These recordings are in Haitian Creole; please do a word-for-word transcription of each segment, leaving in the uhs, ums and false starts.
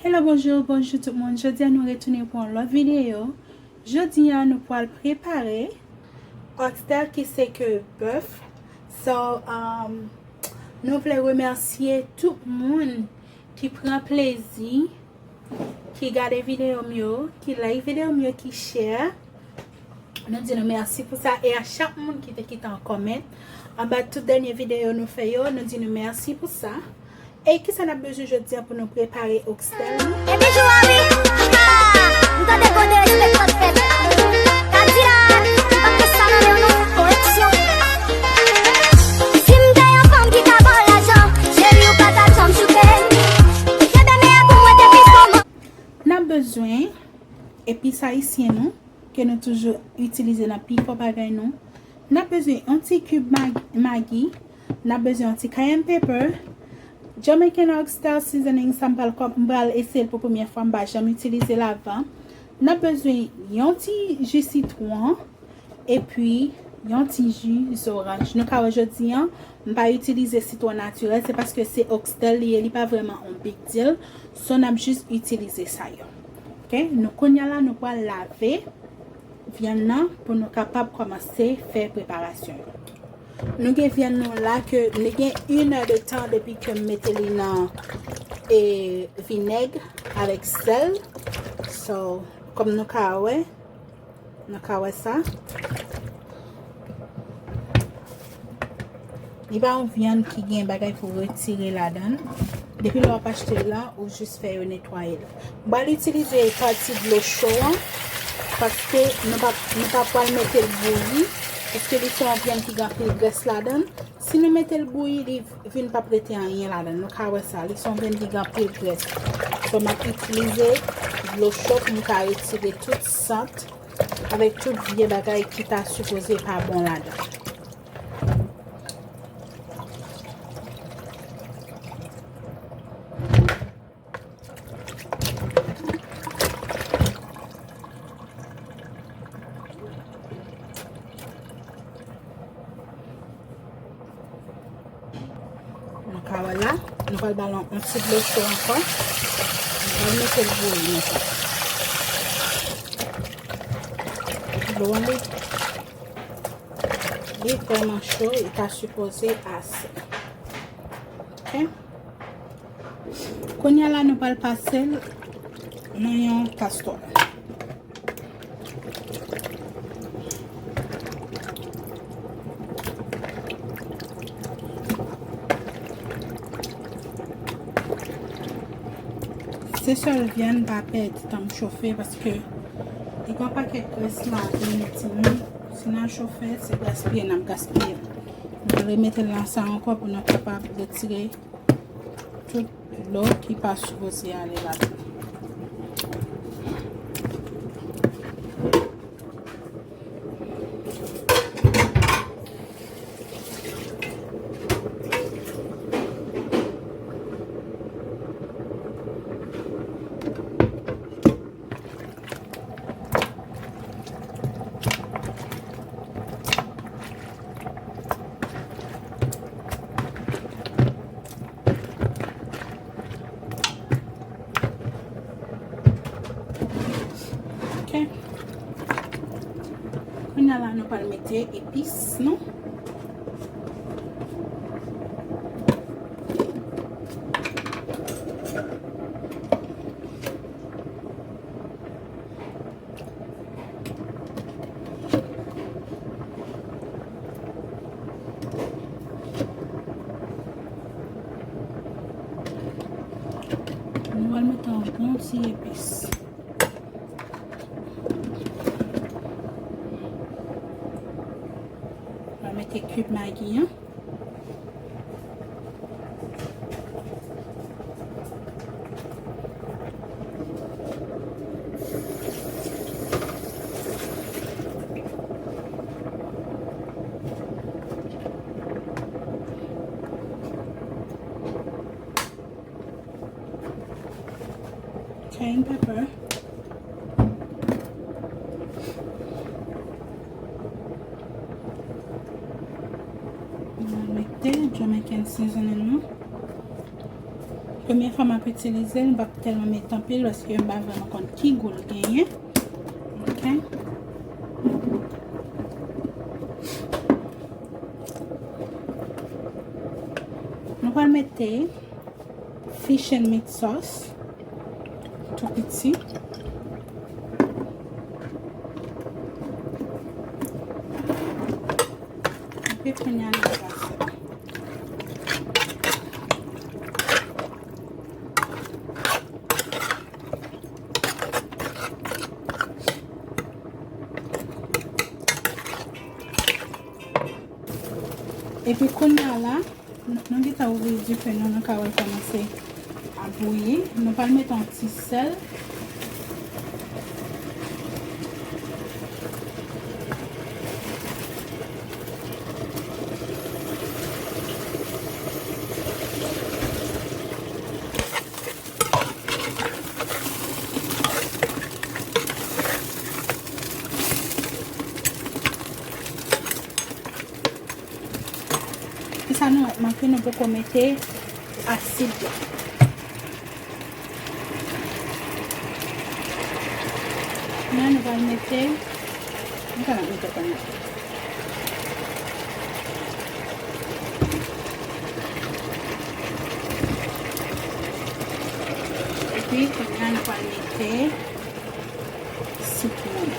Hello, bonjou, bonjou tout moun. Jodi a nou retounen pou yon lòt videyo. Jodi a nou pral prepare oxtail ki se ke bèf. So, um, nou vle remèsye tout moun ki pran plezi, ki gade videyo m yo, ki like videyo m yo, ki share. Nou di nou mèsi pou sa. E a chak moun ki te kite yon comment anba tout dènye videyo nou fè yo, nou di nou mèsi pou sa. E kisa n ap bezwen jodi a pou nou prepare oxtail nou? Epi jou a wi, ha! M tande gode respè k ap fèt. Kadilak, m p ap fè sa nan men w non, koreksyon. Si m te yon fanm ki ka ba w lajan, cheri, ou pa t ap janm choute m. Kenbe men an pou mwen depi kòman. N ap bezwen epis ayisyen nou, ke nou toujou itilize nan pifò bagay nou. N ap bezwen yon ti kib mag-, Maggi. N ap bezwen yon ti cayenne pepper. Jamaican oxtail seasoning, sa m pral kòm, m pral eseye l pou premyè fwa, m pa janm itilize l avan. N ap bezwen yon ti ji sitwon, epi yon ti ji zoranj. Nou ka wè jodi a, m pa itilize sitwon natirèl, se paske se oxtail li ye, li pa vrèman yon big deal. So, n ap jis itilize sa yo. Ok, nou kounye a la, nou pral lave vyann nan pou nou kapab kòmanse fè preparasyon yo. Nou gen vyann nou la ke li gen inè de tan depi ke m mete li nan, e, vinèg avèk sèl. So, kòm nou ka wè, nou ka wè sa. Li pa yon vyann ki gen bagay pou retire ladan l. Depi lè w ap achte l la, ou jis fè yo netwaye l. M pral itilize pati dlo cho an, paske nou pa, nou pa pral mete l bouyi, paske li se yon vyann ki gen anpil grès ladan l. Si nou mete l bouyi, li vin p ap rete anyen ladan l. Nou ka wè sa, li se yon vyann ki gen anpil grès. So, m ap itilize dlo cho pou m ka retire tout sant avèk tout vye bagay ki ta sipoze pa bon ladan. Nou ka wè la, nou pral ba l yon ti dlo cho ankò. Nou pral mete l bouyi ankò. Dlo an li, li vrèman cho, li ta sipoze ase. Ok? Kounye a la, nou pral pase l nan yon kastwòl. Se sèl vyann, pa pèdi tan m chofe, paske li gen yon pakèt grès ladan l, timoun. Si n al chofe, se gaspiye n ap gaspiye. Mwen remete l nan sa ankò pou nou kapab retire tout dlo ki pa sipoze ale ladan. Ok. Kounye a la, nou pral mete epis nou. Nou pral mete yon bon ti epis. Pral mete kib Maggi an. Cayenne pepper. Mwen mete Jamaican seasoning nou. Premye fwa m ap itilize l, m p ap tèlman met anpil paske m pa vrèman konn ki gou l genyen. Ok. Nou pral mete fish and meat sauce tou piti. Epi kounye a nou pral fè. Epi kounye a la, nou, nou gentan ouvri dife nou, nou ka wè l kòmanse ap bouyi. Nou pral mete yon ti sèl. Kisa nou wè k manke, nou poko mete asid la. Kounye a nou pral mete, nou ka mete kounye a. Epi kounye a nou pral mete sitwon.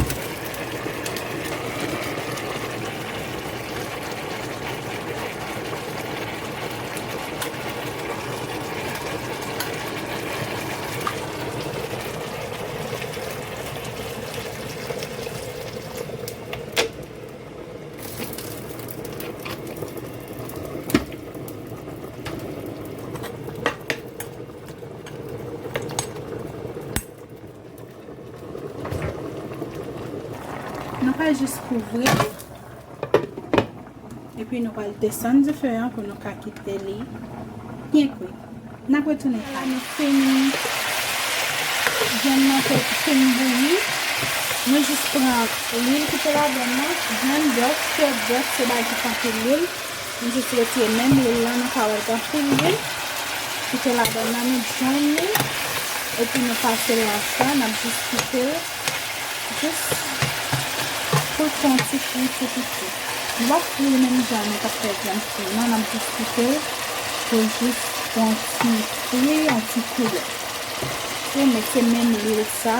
Nou ka jis kouvri l. Epi nou pral desann dife an pou nou ka kite li byen kwi. N ap retounen. La nou fini, vyann nan te fin bouyi. Nou jis pran lwil ki te ladann nan, vyann, bwèt, fè bwèt, se bagay ki pa anpil lwil. Nou jis retire menm lwil lan, nou ka wè l gen anpil lwil ki te ladann nan, nou dwenn li, epi nou pase l ansanm, n ap jis kite l. Jis pou l fè yon ti fri tou piti. Nou p ap fri l menm jan nou t ap fè vyann fri non, n ap jis kite l pou l jis fè yon ti fri, yon ti koulè. Ok, men se menm lwil sa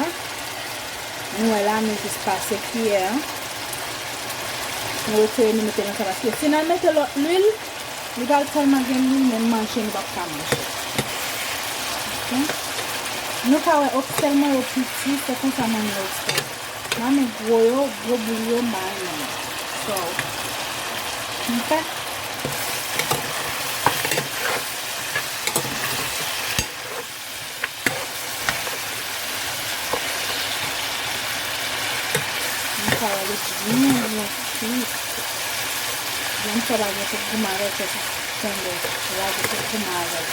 nou wè la, nou jis pase kiyè an. Nou retire, nou mete nan sa, paske si n al mete lòt lwil, li pral tèlman gen lwil, menm manje nou p ap ka manje. Ok? Nou ka wè, ok, sèlman yo piti, se konsa mwen mete yo. Mwen men gwo yo, gwo boul yo, m pa renmen yo. So, ok? M sa wè li byen, byen kwi. Byen, m sa pa gen pou goumen avè l, fè sa kenbe, lage pou goumen avè l.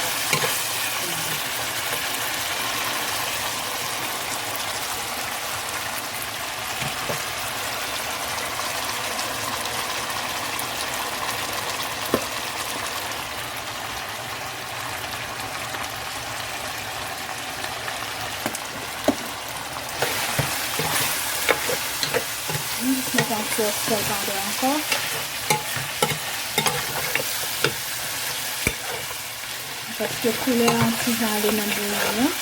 M jis mete yon ti sèl pa dèyè ankò. Paske koulè an ti jan ale nan bouyon an.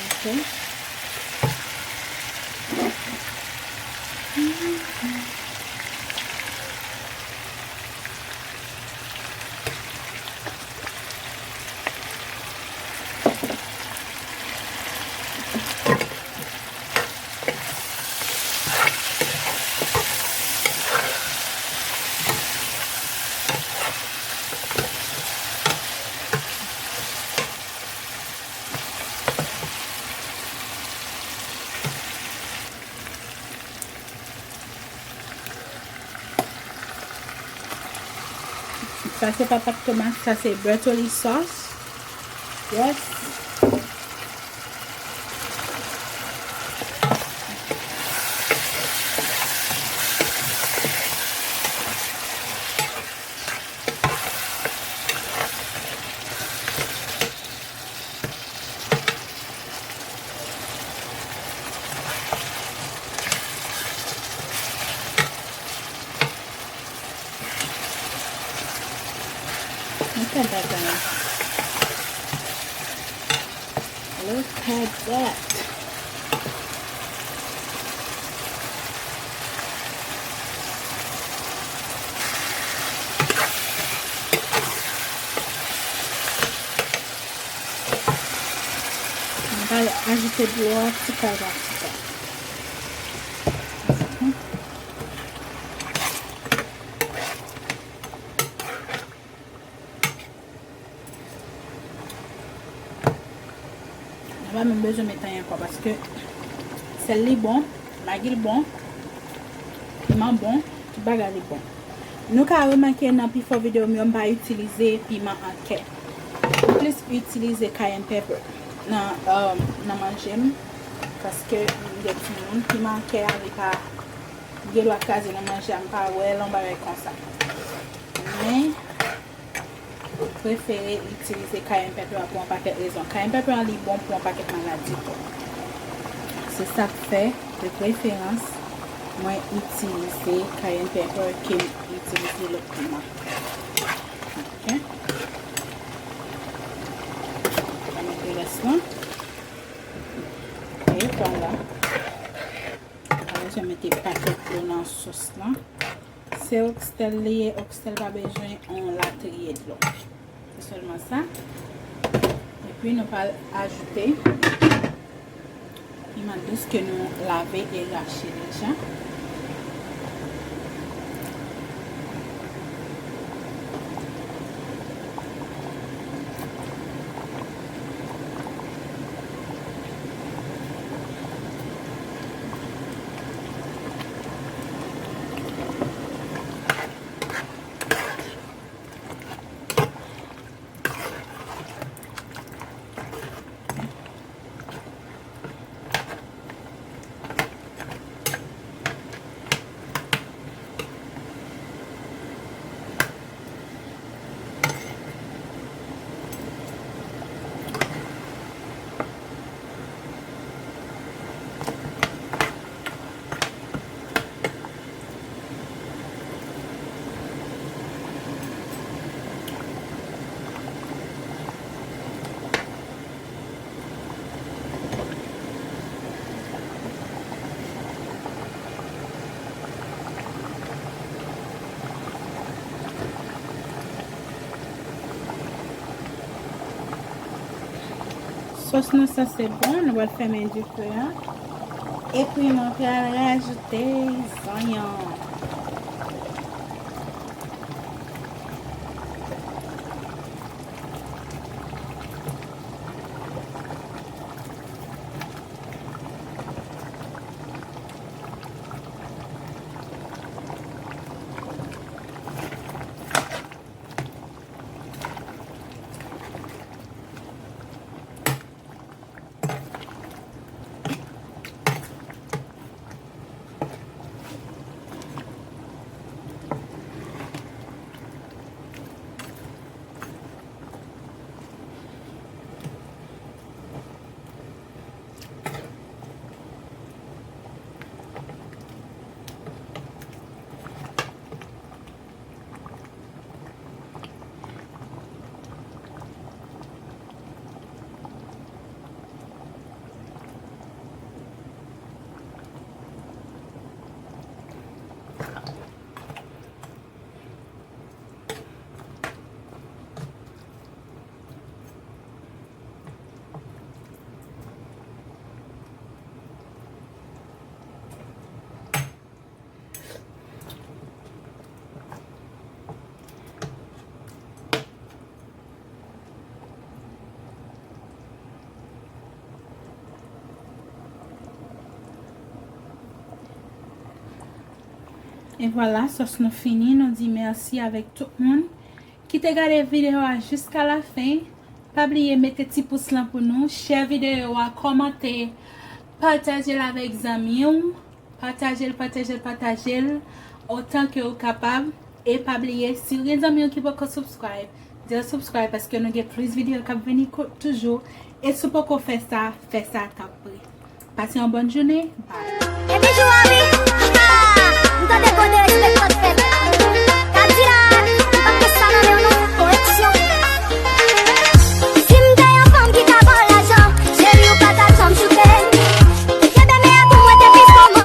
Ok. Sa se pa pat tomat, sa se broccoli sauce. Yes. Look at that. Mwen pral ajoute dlo a ti kal pa ti kal. Nou pa menm bezwen met anyen ankò paske sèl li bon, magi l bon, piman bon, tout bagay li bon. Nou ka remake nan pifò videyo m yo, m pa itilize piman an kè. M plis itilize cayenne pepper nan, um, nan manje m paske m gen timoun, piman an kè a li pa, m gen dwa kraze nan manje a, m pa wè l yon bagay konsa. Men, prefere itilize cayenne pepper pou yon pakèt rezon. Cayenne pepper an li bon pou yon pakèt maladi tou. Se sa k fè, de preferans, mwen itilize cayenne pepper ke m itilize lòt piman. Ok. Mwen mete rès lan. E vwala. Apre sa, mete pakèt dlo nan sòs lan. Se oxtail li ye, oxtail pa bezwen yon latriye dlo. Se sèlman sa. Epi nou pral ajoute piman dous ke nou lave e rache deja. Sòs nou sanse bon, nou pral fèmen dife a. Epi nou pral rajoute zonyon. E vwala, sòs nou fini. Nou di mèsi avèk tout moun ki te gade videyo a jiska la fen. Pa bliye mete ti pous lan pou nou, share videyo a, kòmante, pataje l avèk zanmi w. Pataje l, pataje l, pataje l otan ke ou kapab. E pa bliye, si w gen zanmi w ki poko subscribe, di l subscribe paske nou gen plis videyo k ap vini ko-, toujou. E si w poko fè sa, fè sa tanpri. Pase yon bòn jounen. Bye. Epi jou a wi. Ha! M tande kote respè kòd fèt.